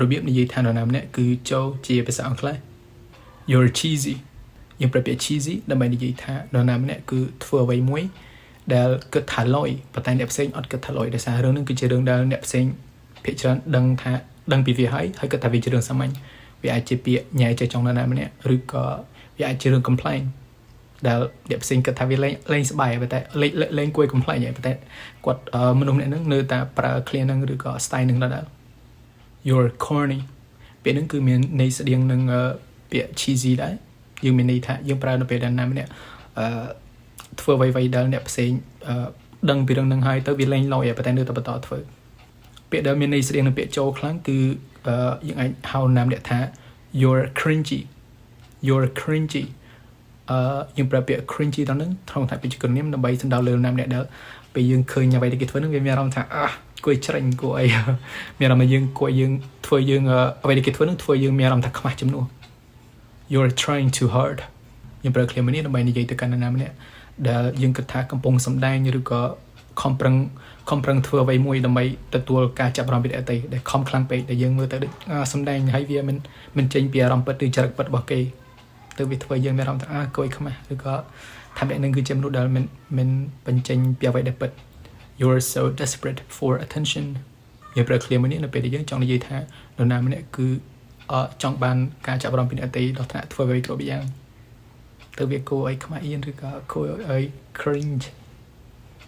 របៀបនិយាយថានរណាម្នាក់គឺជោរជាភាសាអង់គ្លេស You're cheesy. យើងប្រើពាក្យ cheesy ដើម្បីនិយាយថានរណាម្នាក់គឺធ្វើអ្វីមួយដែលគិតថាឡូយប៉ុន្តែអ្នកផ្សេងអត់គិតថាឡូយដោយសាររឿងហ្នឹងគឺជារឿងដែលអ្នកផ្សេងភាគច្រើនដឹងថាដឹងពីវាហើយហើយគិតថាវាជារឿងសាមញ្ញវាអាចជាពាក្យញ៉ែចេះចង់នរណាម្នាក់ឬក៏វាអាចជារឿងកំប្លែងដែលអ្នកផ្សេងគិតថាវាលែងលែងសប្បាយប៉ុន្តែលែងលែងគួរកំប្លែងហើយប៉ុន្តែគាត់មនុស្សម្នាក់ហ្នឹងនៅតែប្រើឃ្លាហ្នឹងឬក៏ style ហ្នឹងដដែល You're corny. ពាក្យហ្នឹងគឺមានន័យស្តៀងនឹងពាក្យ cheesy ដែរយើងមានន័យថាយើងប្រើនៅពេលដែលណាម្នាក់អឺធ្វើអ្វីៗដែលអ្នកផ្សេងអឺដឹងពីរឿងហ្នឹងហើយទៅវាលែងឡូយប៉ុន្តែនៅតែបន្តធ្វើពាក្យដែលមានន័យស្តៀងនឹងពាក្យជោរខ្លាំងគឺយើងអាចហៅណាម្នាក់ថា You're cringy. You're cringy. អឺយើងប្រើពាក្យ cringy ដល់ហ្នឹងត្រង់ថាពីជាគុណនាមដើម្បីសំដៅលើណាម្នាក់ដែលពេលយើងឃើញអ្វីដែលគេធ្វើហ្នឹងវាមានអារម្មណ៍ថាអះគួរច្រាញ់គួរអីមានអារម្មណ៍ថាយើងគួរយើងធ្វើយើងអ្វីដែលគេធ្វើហ្នឹងធ្វើយើងមានអារម្មណ៍ថាខ្មាស់ជំនួស You're trying too hard. យើងប្រើឃ្លាមួយនេះដើម្បីនិយាយទៅកាន់នរណាម្នាក់ដែលយើងគិតថាកំពុងសម្ដែងឬក៏ខំប្រឹងខំប្រឹងធ្វើអ្វីមួយដើម្បីទទួលការចាប់អារម្មណ៍ពីអ្នកដទៃដែលខំខ្លាំងពេកដែលយើងមើលទៅដូចសម្ដែងហើយវាមិនមិនចេញពីអារម្មណ៍ពិតឬចរិតពិតរបស់គេទៅវាធ្វើយើងមានអារម្មណ៍ថាអាគួយខ្មាស់ឬក៏ថាអ្នកនឹងគឺជាមនុស្សដែលមិនមិនបញ្ចេញពីអ្វីដែលពិត You're so desperate for attention. យើងប្រើឃ្លាមួយនេះនៅពេលដែលយើងចង់និយាយថានរណាម្នាក់គឺអចង់បានការចាប់អារម្មណ៍ពីអ្នកដទៃដល់ថ្នាក់ធ្វើអ្វីគ្រប់យ៉ាងទៅវាគួរឲ្យខ្មាស់អៀនឬក៏គួរឲ្យ cringe.